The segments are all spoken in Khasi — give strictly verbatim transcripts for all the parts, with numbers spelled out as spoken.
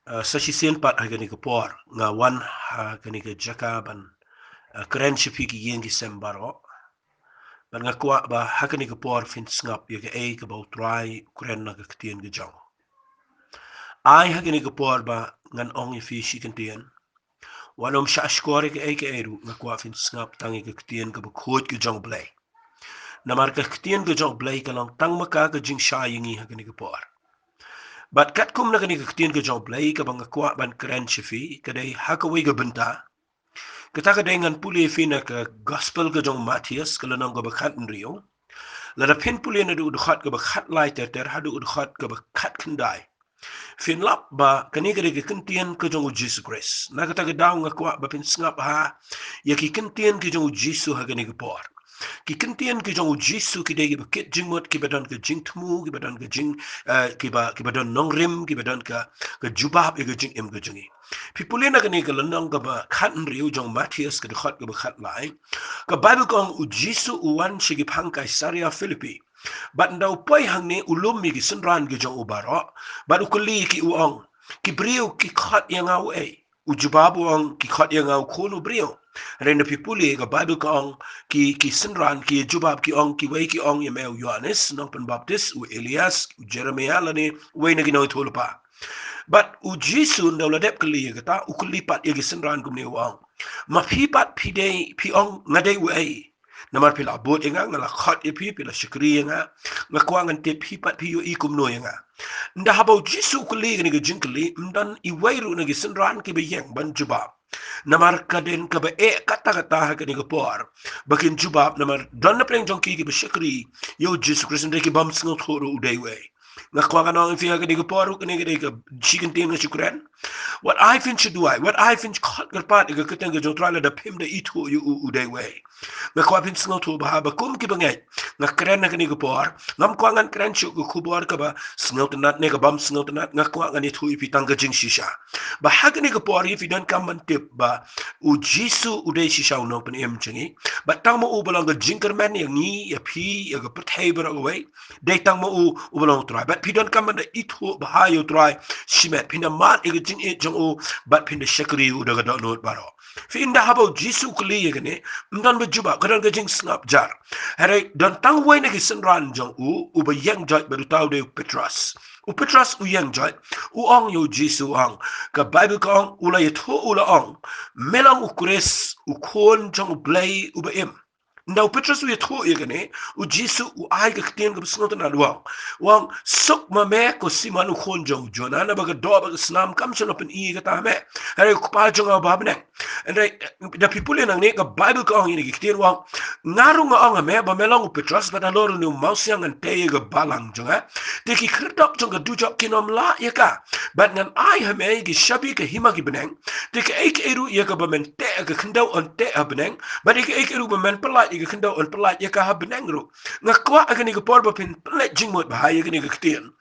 Uh, sa shisien pat ha kane ka por nga wan ha kane ka jaka ban, uh, kren sha phi ki ïing ki sem baroh. Bad nga kwah ba ha kane ka por phin sngap ïa kaei kaba U Trai u kren na ka ktien ka jong u. Ai ha kane ka por ba ngan ong ïa phi shi kyntien. Wat nym shah shkor ïa kaei kaei ruh, nga kwah phin sngap tang ïa ka ktien kaba khuid ka jong U Blei. Namar ka ktien ka jong U Blei ka long tang ma ka ka jingshai ïa ngi ha kane ka por. Bad katkum na kane ka ktien ka jong U Blei kaba nga kwah ban kren sha phi, ka dei ha kawei ka bynta. Kata ka dei ngan pule ïa phi na ka gospel ka jong u Mathaios, ka lynnong kaba khathynriew. Lada phin pule naduh u dkhot kaba khatlai ter ter haduh u dkhot kaba khatkhyndai, phin lap ba kane ka dei ka ktien ka jong U Jisu Khrist. Na kata ka daw nga kwah ba phin sngap ha ïa ki ktien ki jong U Jisu ha kane ka por. Ki ktien ki jong U Jisu ki dei kiba kit jingmut, kiba don ka jingthmu, kiba don ka jing, eh, kiba, kiba don nongrim, kiba don ka, ka jubab ïa ka jingim ka jong ngi. Phi pule na kane ka lynnong kaba khathynriew jong u Mathaios, ka dkhot kaba khatlai. Ka Baibl ka ong, U Jisu u wan sha ki phang Kaisaria Philippi. Bad ynda u poi hangne u lum ïa ki synran ki jong u baroh. Bad u kylli ïa ki u ong, ki briew ki khot ïa nga uei? U jubab u ong, ki khot ïa nga u Khun u briew. Hynrei lada phi pule ka Baibl ka ong, ki, ki synran ki jubab ki ong, kiwei ki ong ïa me u Ïoannis Nongpynbaptis, u Elias, u Jeremiah lane uwei na ki nongïathuhlypa. Bad U Jisu ynda u la dep kylli ïa kata, u kylli pat ïa ki synran kumne u ong, ma phi pat phi dei, phi ong nga dei uei? Namar phi la bud ïa nga, nga la khot ïa phi, phi la shakri ïa nga. Nga kwah ngan tip phi pat phi ïohi kumno ïa nga. Ynda haba U Jisu u kylli kane ka jingkylli, ym don iwei ruh na ki synran kiba ïeng ban jubab. Namar ka dei kaba eh katta katta ha kane ka por ba kin jubab, namar don na pdeng jong ki kiba shakri ïa U Jisu Khrist, hynrei ki bym sngewthuh ruh u dei uei. Nga kwah ngan ong ïa phi ha kane ka por ruh, kane ka dei ka shi kyntien nga shu kren. Wat ai phin shu duwai, wat ai phin shu khot kyrpad ïa ka kyrteng ka jong U Trai lada phim da ithuh ïa u u dei uei. Nga kwah phin sngewthuh bha ba kum ki bangeit, nga kren ha kane ka por, ngam kwah ngan kren shuh ka khubor kaba sngewtynnat ne ka bym sngewtynnat, nga kwah ngan ithuh ïa phi tang ka jingshisha. Ba ha kane ka por ïa phi donkam ban tip ba U Jisu u dei shisha u Nongpynim jong ngi. Bad tang ma u ba long ka jingkyrmen ïa ngi, ïa phi, ïa ka pyrthei baroh kawei. Dei tang ma u, u ba long U Trai. Bad phi donkam ban da ithuh bha ïa U Trai shimet. Phin da mad ïa ka jingïeit jong u, bad phin da shakri ïa u da ka dohnud baroh. Phi, ynda haba U Jisu u kylli ïa kane, ym don ba jubab, ka don ka jingsngap jar. Hynrei don tang uwei na ki synran jong u, uba ïeng joit bad uta u dei u Petros. U Petros u ïeng joit, u ong ïa U Jisu u ong, ka Baibl ka ong, u la ïathuh u la ong, me long U Khrist, U Khun jong U Blei uba im. Ynda u Petros u ïathuh ïa kane, U Jisu u ai ka ktien kaba sngewtynnat u ong. U ong, suk ma me ko Simon u khun jong u Jona, naba ka doh bad ka snam kam shym la pyni ïa kata ha me. Hynrei U Kpa jong nga uba ha bneng. Hynrei, lada phi pule nangne ka Baibl ka ong ïa kane ka ktien u ong, nga ruh nga ong ha me, ba me long u Petros, bad halor une u mawsiang ngan tei ïa ka balang jong nga. Te ki khyrdop jong ka dujok kin ym lah ïa ka. Bad ngan ai ha me ïa ki shabi ka hima ki bneng. Te kaei kaei ruh ïa kaba men teh ha ka khyndew yn teh ha bneng. Bad ïa kaei kaei ruh ba men pyllait ïa ka khyndew yn pyllait ïa ka ha bneng ruh. Nga kwah ha kane ka por ba phin pynleit jingmut bha ïa kane ka ktien.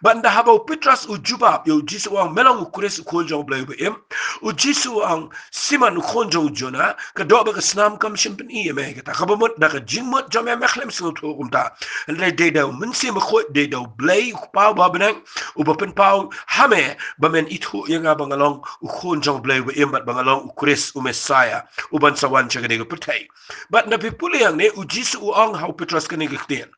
Bad ynda haba u Petros u jubab ïa U Jisu u ong, me long U Khrist, U Khun jong U Blei uba im. U Jisu u ong, Simon u khun jong u Jona, ka doh bad ka snam kam shym pyni ïa me ïa kata. Kaba mut da ka jingmut jong me me khlem sngewthuh kumta. Hynrei dei da U Mynsiem Bakhuid, dei da U Blei U Kpa uba ha bneng, uba pynpaw ha me ba men ithuh ïa nga ba nga long U Khun jong U Blei uba im bad ba nga long U Khrist, U Messaïah, uban sa wan sha kane ka pyrthei. Bad lada phi pule hangne, U Jisu u ong ha u Petros kane ka ktien.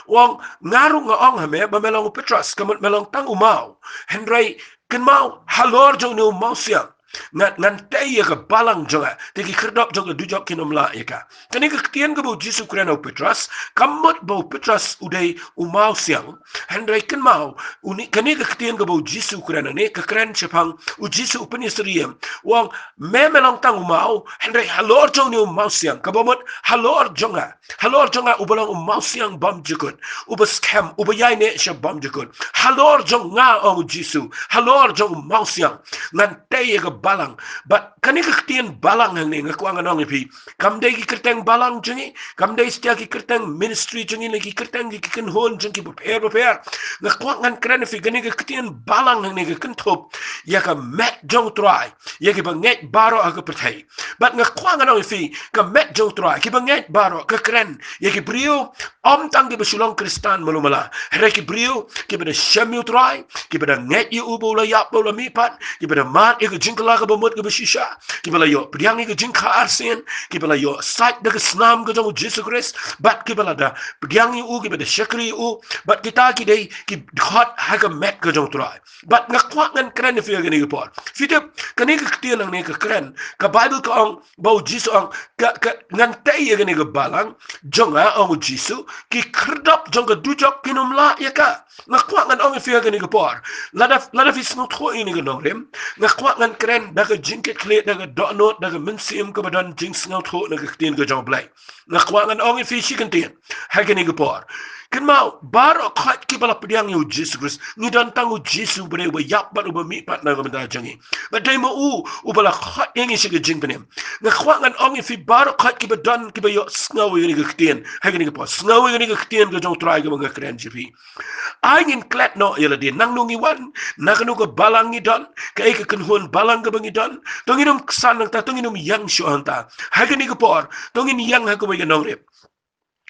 U ong, nga ruh nga ong ha me ba me long u Petros, ka mut me long tang u maw. Hynrei kynmaw, halor jong une u mawsiang ngan, ngan tei ïa ka balang jong nga, te ki khyrdop jong ka dujok kin ym lah ïa ka. Kane ka ktien kaba U Jisu u kren ha u Petros, kam mut ba u Petros u dei u mawsiang. Hynrei kynmaw, une, kane ka ktien kaba U Jisu u kren hangne, ka kren shaphang U Jisu u pynïasyriem. U ong, me me long tang u maw, hynrei halor jong une u mawsiang, kaba mut halor jong nga. Halor jong nga uba long u mawsiang bymjukut, uba skhem, uba ïaineh sha bymjukut. Halor jong nga, ong U Jisu, halor jong u mawsiang ngan tei ïa ka balang. Bad kane ka ktien balang hangne nga kwah ngan ong ïa phi, kam dei ki kyrteng balang jong ngi, kam dei satia ki kyrteng ministry jong ngi, ne ki kyrteng ki kynhun jong ngi bapher bapher. Nga kwah ngan kren ïa phi, kane ka ktien balang hangne ka kynthup ïa ka met jong U Trai ïa kiba ngeit baroh ha ka pyrthei. Bad nga kwah ngan ong ïa phi, ka met jong U Trai, kiba ngeit baroh ka kren ïa ki briew, ym tang kiba shu long Khristan malu mala, hynrei ki briew kiba da shem ïa U Trai, kiba da ngeit ïa u ba u la ïap, ba u la mihpat, kiba da mad ïa ka jingkylla kaba mut kaba shisha, kiba la ïoh pdiang ïa ka jingkha arsien, kiba la ïoh sait da ka snam ka jong U Jisu Khrist, bad kiba la da pdiang ïa u, kiba da shakri ïa u. Bad kita ki dei ki dkhot ha ka met ka jong U Trai. Bad nga kwah ngan kren ïa phi ha kane ka por. Phi tip, kane ka ktien hangne ka kren, ka Baibl ka ong, ba U Jisu ong, ka, ka, ngan tei ïa kane ka balang jong nga, ong U Jisu, ki khyrdop jong ka dujok kin ym lah ïa ka. Nga kwah ngan ong ïa phi ha kane ka por, lada, lada phi sngewthuh ïa kane ka nongrim, nga kwah ngan kren da ka jingkitkhlieh, da ka dohnud, da ka mynsiem kaba don jingsngewthuh na ka ktien ka jong U Blei. Nga kwah ngan ong ïa phi shi kyntien ha kane ka por. Kynmaw, baroh khoit kiba la pdiang ïa U Jisu Khrist, ngi don tang U Jisu ba dei uba ïap bad uba mihpat na ka bynta jong ngi. Bad dei ma u uba la khot ïa ngi sha ka jingpynim. Nga kwah ngan ong ïa phi, baroh khoit kiba don, kiba ïohsngew ïa kane ka ktien ha kane ka por, sngew ïa kane ka ktien ka jong U Trai kaba nga kren sha phi. Ai ngin klet noh ïa lade, nangno ngi wan, na kano ka balang ngi don, kaei ka kynhun balang kaba ngi don. To ngin ym ksan hangta, to ngin ym ïeng shuh hangta ha kane ka por. To ngin ïeng ha kawei ka nongrim.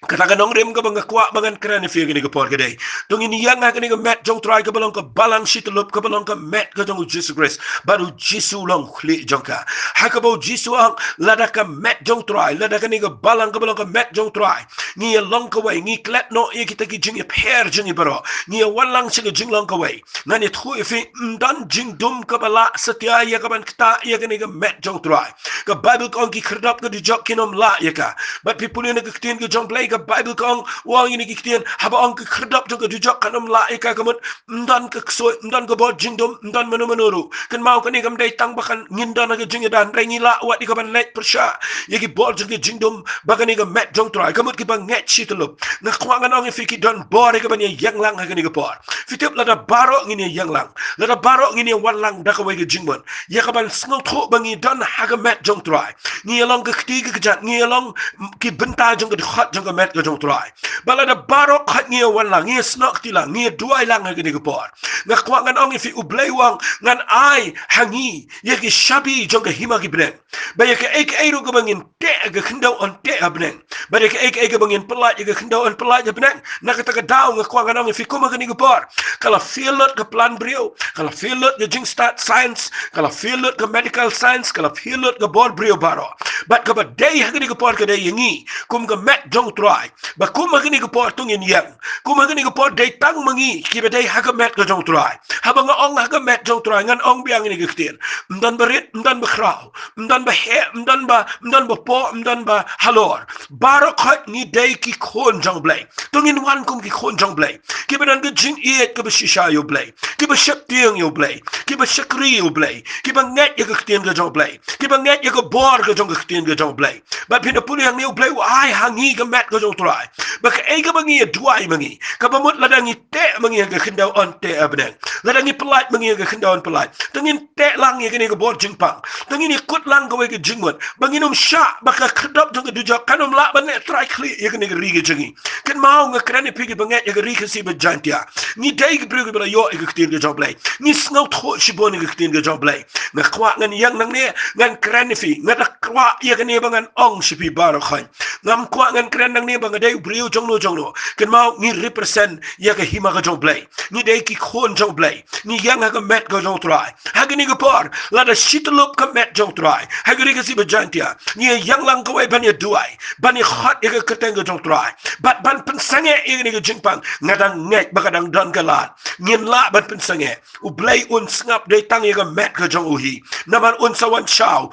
Kata ka nongrim kaba nga kwah ba ngan kren ïa phi ha kane ka por ka dei, to ngin ïeng ha kane ka met jong U Trai kaba long ka balang shityllup, kaba long ka met ka jong U Jisu Khrist. Bad U Jisu u long u khlieh jong ka. Ha kaba U Jisu u ong, lada ka met jong U Trai, lada kane ka balang kaba long ka met jong U Trai, ngi ïalong kawei, ngi klet noh ïa kita ki jingïapher jong ngi baroh, ngi ïawan lang sha ka jinglong kawei, ngan ïathuh ïa phi, ym don jingdum kaba lah satia ïa kaban ktah ïa kane ka met jong U Trai. Ka Baibl ka ong, ki khyrdop ka dujok kin ym lah ïa ka. Bad phi pule na ka ktien ka jong U Blei, ka Baibl ka ong, u ong ïa kine ki ktien, haba ong ki khyrdop jong ka dujok kan ym lah ïa ka, ka mut ym don ka ksuid, ym don ka bor jingdum, ym don mano mano ruh. Kynmaw, kane kam dei tang ba kan ngin don ha ka jingïada, hynrei ngi lah wat ïa kaban leit pyrshah ïa ki bor jong ka jingdum ba kane ka met jong U Trai, ka mut kiba ngeit shityllup. Nga kwah ngan ong ïa phi, ki don bor ïa kaban ïaïeng lang ha kane ka por. Phi tip, lada baroh ngin ïaïeng lang, lada baroh ngin ïawan lang da kawei ka jingmut ïa kaban sngewthuh ba ngi don ha ka met jong U Trai, ngi ïalong ka kti ka kjat, ngi ïalong ki bynta jong ka dkhot jong ka met ka jong U Trai. Bad lada baroh khoit ngi ïawan lang, ngi ïasnoh kti lang, ngi ïaduwai lang ha kane ka por, nga kwah ngan ong ïa phi, U Blei u ong, ngan ai ha ngi ïa ki shabi jong ka hima ki bneng, ba ïa kaei kaei ruh kaba ngin teh ha ka khyndew yn teh ha bneng, bad ïa kaei kaei kaba ngin pyllait ha ka khyndew yn pyllait ha bneng. Na kata ka daw nga kwah ngan ong ïa phi, kum ha kane ka por, ka la fail lut ka plan briew, ka la fail lut ka jingstad science, ka la fail lut ka medical science, ka la fail lut ka bor briew baroh. Bad kaba dei ha kane ka por ka dei ïa ngi kum ka met jong U Trai, ba kum ha kane ka por to ngin ïeng. Kum ha kane ka por dei tang ma ngi kiba dei ha ka met ka jong U Trai. Haba nga ong ha ka met jong U Trai, ngan ong biang ïa kane ka ktien, ym don ba rit, ym don ba khraw, ym don ba heh, ym don ba, ym don ba poh, ym don ba halor. Baroh khoit ngi dei ki khun jong U Blei. To ngin wan kum ki khun jong U Blei, kiba don ka jingïeit kaba shisha ïa U Blei, kiba sheptieng ïa U Blei, kiba shakri ïa U Blei, kiba ngeit ïa ka ktien ka jong U Blei, kiba ngeit ïa ka bor ka jong ka ktien ka jong U Blei. Bad phin da pule hangne, U Blei u ai ha ngi ka met ka jong U Trai, ba kaei kaba ngi ïaduwai ma ngi, kaba mut lada ngi teh ma ngi ha ka khyndew yn teh ha bneng, lada ngi pyllait ma ngi ha ka khyndew yn pyllait, to ngin teh lang ïa kane ka bor jingpang, to ngin ïakut lang kawei ka jingmut, ba ngin ym shah ba ka khyrdop jong ka dujok kan ym lah ban leh trai khlieh ïa kane ka ri ka jong ngi. Kynmaw, nga kren ïa phi kiba ngeit ïa ka Ri Khasi bad Jaiñtia, ngi dei ki briew kiba la ïoh ïa ka ktien ka jong U Blei, ngi sngewthuh shibun ïa ka ktien ka jong U Blei. Nga kwah ngan ïeng nangne ngan kren ïa phi, nga da kwah ïa kane ba ngan ong sha phi baroh khoit. Ngam kwah ngan kren nangne ba nga dei u briew jongno jongno. Kynmaw, ngi represent ïa ka hima ka jong U Blei, ngi dei ki khun jong U Blei, ngi ïeng ha ka met ka jong U Trai. Ha kane ka por, lada shityllup ka met jong U Trai ha ka Ri Khasi bad Jaiñtia, ngi ïeng lang kawei ban ïaduwai, ban ïakhot ïa ka kyrteng ka jong U Trai, bad ban pynsangeh ïa kane ka jingpang. Nga dang ngeit ba ka dang don ka lad, ngin lah ban pynsangeh. U Blei un sngap dei tang ïa ka met ka jong u hi, namar un sa wan shaw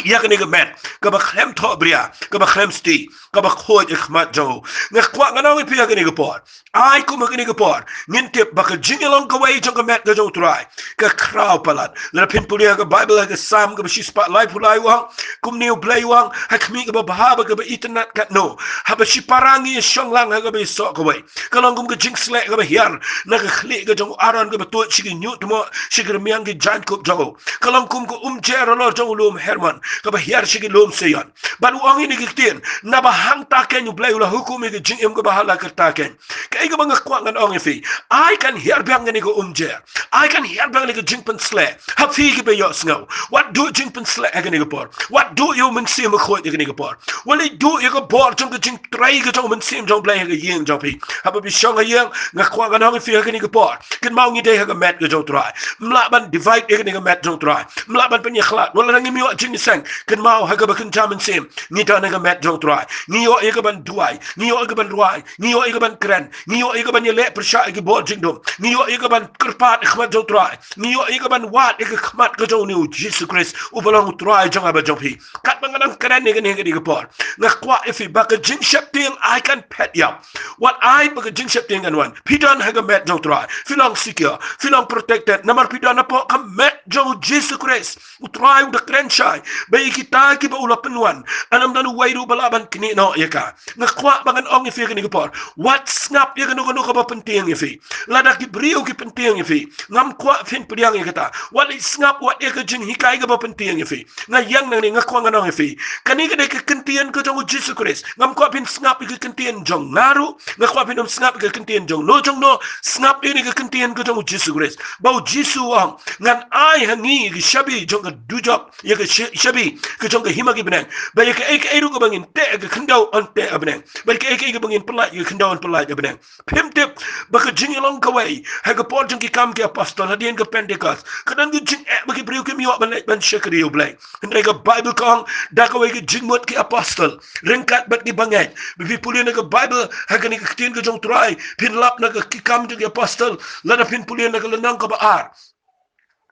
ïa kane ka met kaba khlem thohbria, kaba khlem sti, kaba khuid ha khmat jong u. Nga kwah ngan ong ïa phi ha kane ka por, ai kum ha kane ka por ngin tip ba ka jingïalong kawei jong ka met ka jong u Trai ka khraw palat. Lada phin pule ha ka Baibl, ha ka Salm kaba shispah laiphew lai, u ong kumne, u Blei u ong, ha khmih kaba bha bad kaba itynnad katno, haba shipara ngi ïashong lang ha kaba ïasoh kawei, ka long kum ka jingsleh kaba hiar na ka khlieh ka jong u Aaron kaba tuid sha ki ñiuhtmoh, sha ki rmiang ki jaiñkup jong u. Ka long kum ka umjer halor jong u lum Hermon kaba hiar sha ki lum Seion. Bad u ong ïa kine ki ktien, naba hangta keiñ u Blei u la hukum ïa ka jingim kaba ha la karta keiñ. Kaei kaba nga kwah ngan ong ïa phi, ai kan hiar biang kane ka umjer, ai kan hiar biang kane ka jingpynsleh ha phi kiba ïohsngew. Wat duh jingpynsleh ha kane ka por. Wat duh ïa u Mynsiem Bakhuid ha kane ka por. Wat leit duh ïa ka bor jong ka jingtrei ka jong u Mynsiem jong u Blei ha ka ïing jong phi. Haba phi shong ha ïing, nga kwah ngan ong ïa phi ha kane ka por, kynmaw ngi dei ha ka met ka jong u Trai. Ym lah ban divide ïa kane ka met jong u Trai. Ym lah ban pynïakhlad. Wat lada ngim ïoh jingïaseng, kynmaw ha kaba kynja mynsiem ngi don ha ka met jong u Trai. Ngi ïoh ïa kaban duwai, ngi ïoh ïa kaban rwai, ngi ïoh ïa kaban kren, ngi ïoh ïa kaban ïaleh pyrshah ïa ki bor jingdum, ngi ïoh ïa kaban kyrpad ha khmat jong u Trai, ngi ïoh ïa kaban wad ha ka khmat ka jong une u Jisu Khrist uba long u Trai jong nga bad jong phi. Katba nga dang kren ïa kane ha kane ka por, nga kwah ïa phi ba ka jingsheptieng ai kan phet ïap. Wat ai ba ka jingsheptieng kan wan. Phi don ha ka met jong u Trai. Phi long secure, phi long protected namar phi don hapoh ka met jong u Jisu Khrist. U Trai u da kren shai ba ïa kita kiba u la pynwan, ym don uwei ruh ba lah ban knieh noh ïa ka. Nga kwah ba ngan ong ïa phi ha kane ka por, wat sngap ïa kano kano kaba pyntieng ïa phi. Lada ki briew ki pyntieng ïa phi, ngam kwah phin pdiang ïa kata. Wat leit sngap wat ïa ka jinghikai kaba pyntieng ïa phi. Nga ïeng nangne, nga kwah ngan ong ïa phi, kane ka dei ka ktien ka jong u Jisu Khrist. Ngam kwah phin sngap ïa ka ktien jong nga ruh, nga kwah phin ym sngap ïa ka ktien jong no jong no. Sngap ïa kane ka ktien ka jong u Jisu Khrist, ba u Jisu u ong, ngan ai ha ngi ïa ka shabi jong ka dujok, ïa ka shi-, shabi ka jong ka hima ki bneng, ba ïa kaei kaei ruh kaba ngin teh ha ka khyndew yn teh ha bneng, ba ïa kaei kaei kaba ngin pyllait ha ka khyndew yn pyllait ha bneng. Phim tip ba ka jingïalong kawei ha ka por jong ki Kam ki Apostol, hadien ka Pentekost, ka don ka jingeh ba ki briew kim ïoh ban leit ban shakri ïa u Blei. Hynrei ka Baibl ka ong, da kawei ka jingmut ki apostol ryngkat bad ki bangeit. Ba phi pule na ka Baibl, ha kane ka ktien ka jong u Trai, phin lap na ka Ki Kam jong ki Apostol, lada phin pule na ka lynnong kaba ar,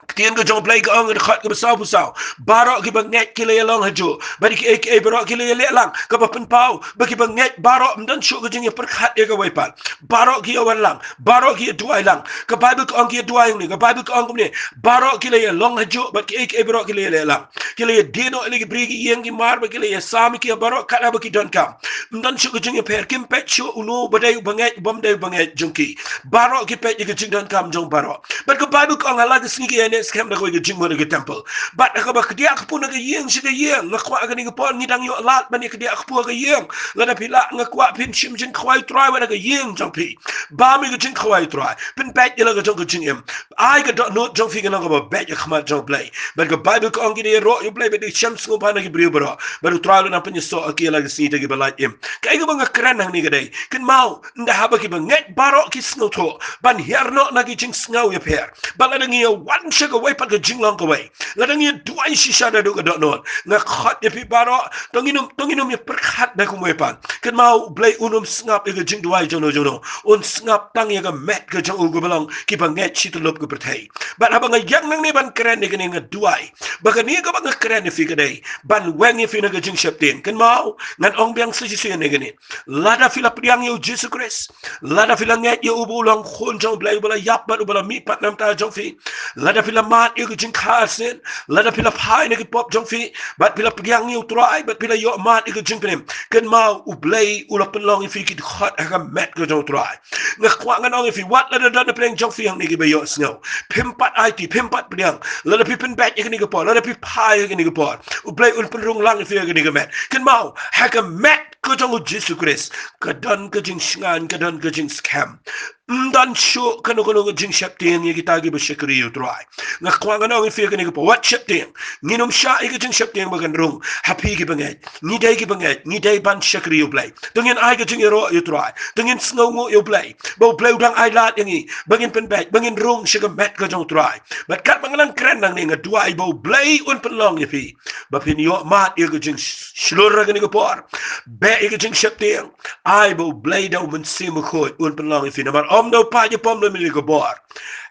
ktien ka jong u Blei ka ong ha ka dkhot kaba sawphew saw, baroh ki bangeit ki la ïalong hajuh bad kiei kiei baroh ki la ïaleh lang. Kaba pynpaw ba ki bangeit baroh ym don shuh ka jingïapyrkhat ïa kawei pat. Baroh ki ïawan lang, baroh ki ïaduwai lang. Ka Baibl ka ong ki ïaduwai hangne, ka Baibl ka ong kumne, baroh ki la ïalong hajuh bad kiei kiei baroh ki la ïaleh lang. Ki la ïadie noh ïa la ki bri ki ïing ki mar bad ki la ïasam ïa ki ha baroh katba ki donkam. Ym don shuh ka jingïapher, kim peit shuh uno ba dei u bangeit u bym dei u bangeit jong ki. Baroh ki peit ïa ka jingdonkam jong baroh. Bad ka Baibl ka ong ha la ka sngi ki ïaineh skhem da kawei ka jingmut ha ka templ. Bad ha kaba kdiah kpu na ka ïing sha ka ïing, nga kwah ha kane ka por ngi dang ïoh lad ban ïa kdiah kpu ha ka ïing. Lada phi lah, nga kwah phin shim jingkhawai u Trai wat ha ka ïing jong phi. Bam ïa ka jingkhawai u Trai, pynbeit ïa la ka jong ka jingim. Ai ka dohnud jong phi ka long kaba beit ha khmat jong u Blei. Bad ka Baibl ka ong ki dei ïaroh ïa u Blei bad ki shem sngewbha na ki briew baroh. Bad u Trai u la nang pynïasoh ha ki ha la ka sngi da kiba lait im. Kaei kaba nga kren hangne ka dei, kynmaw, ynda haba ki bangeit baroh ki sngewthuh ban hiar noh na ki jingsngew ïapher, bad lada ngi ïawan sha kawei pat ka jinglong kawei, lada ngi ïaduwai shisha naduh ka dohnud, nga khot ïa phi baroh, to ngin ym, to ngin ym ïapyrkhat da kumwei pat. Kynmaw, u Blei un ym sngap ïa ka jingduwai jong no jong no. Un sngap tang ïa ka met ka jong u kaba long ki bangeit shi tyllup ka pyrthei. Bad haba nga ïeng nangne ban kren ïa kane, nga duwai ba kane kaba nga kren ïa phi ka dei ban weng ïa phi na ka jingsheptieng. Kynmaw, ngan ong biang sa shisien ïa kane. Lada phi la pdiang ïa u Jisu Khrist, lada phi la ngeit ïa u ba u long Khun jong u Blei uba la ïap bad uba la mihpat na ka bynta jong phi, lada phi la mad ïa ka jingkha arsien, lada phi la phai na ki pop jong phi, bad phi la pdiang ïa u Trai, bad phi la ïoh mad ïa ka jingpynim, kynmaw, u Blei u la pynlong ïa phi ki dkhot ha ka met ka jong u Trai. Nga kwah ngan ong ïa phi, wat lada don napdeng jong phi hangne kiba ïohsngew, phim pat aiti, phim pat pdiang. Lada phi pynbeit ïa kane ka por, lada phi phai ïa kane ka por, u Blei un pynrung lang ïa phi ha kane ka met. Kynmaw, ha ka met ka jong u Jisu Khrist ka don ka jingshngaiñ, ka don ka jingskhem. Ym don shuh kano kano ka jingsheptieng ïa kita kiba shakri ïa u Trai. Nga kwah ngan ong ïa phi ha kane ka por, wat sheptieng. Ngin ym shah ïa ka jingsheptieng ba kan rung ha phi ki bangeit. Ngi dei ki bangeit, ngi dei ban shakri ïa u Blei. To ngin ai ka jingïaroh ïa u Trai, to ngin sngewnguh ïa u Blei, ba u Blei u dang ai lad ïa ngi ba ngin pynbeit, ba ngin rung sha ka met ka jong u Trai. Bad katba nga nang kren nangne, nga duwai ba u Blei un pynlong ïa phi ba phin ïoh mad ïa ka jingshlur ha kane ka por. Beh ïa ka jingsheptieng. Ai ba u Blei da u Mynsiem Bakhuid un pynlong ïa phi, namar ym da u paid ïa pom lem ïa ka bor.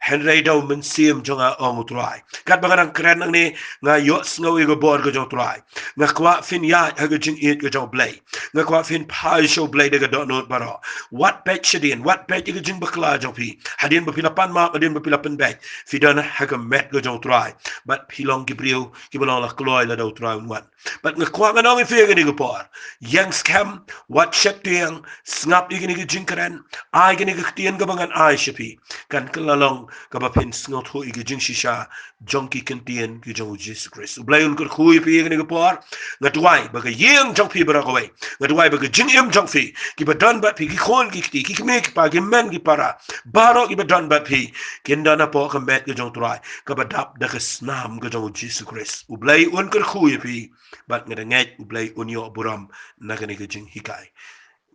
Hynrei da u Mynsiem jong nga, ong u Trai. Katba nga dang kren nangne, nga ïohsngew ïa ka bor ka jong u Trai. Nga kwah phin ïaid ha ka jingïeit ka jong u Blei. Nga kwah phin phai sha u Blei da ka dohnud baroh. Wat peit shadien, wat peit ïa ka jingbakla jong phi. Hadien ba phi la pan map, hadien ba phi la pynbeit, phi don ha ka met ka jong u Trai. Bad phi long ki briew kiba long la kloi lada u Trai un wan. Bad nga kwah ngan ong ïa phi ha kane ka por, ïeng skhem, wat sheptieng, sngap ïa kane ka jingkren, ai kane ka ktien kaba ngan ai sha phi. Kan kylla long kaba phin sngewthuh ïa ka jingshisha jong ki ktien ki jong u Jisu Khrist. U Blei un kyrkhu ïa phi ha kane ka por. Nga duwai ba ka ïing jong phi baroh kawei, nga duwai ba ka jingim jong phi, kiba don bad phi, ki khun ki kti, ki kmie ki kpa, ki hynmen ki para, baroh kiba don bad phi, kin don hapoh ka met ka jong u Trai kaba dap da ka snam ka jong u Jisu Khrist. U Blei un kyrkhu ïa phi. Bad nga da ngeit u Blei un ïoh burom na kane ka jinghikai.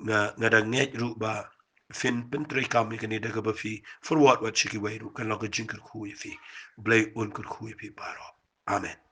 Nga, nga da ngeit ruh ba phin pyntreikam ïa kane da kaba phi forward wat sha kiwei ruh, kan long ka jingkyrkhu ïa phi. U Blei un kyrkhu ïa phi baroh. Amen.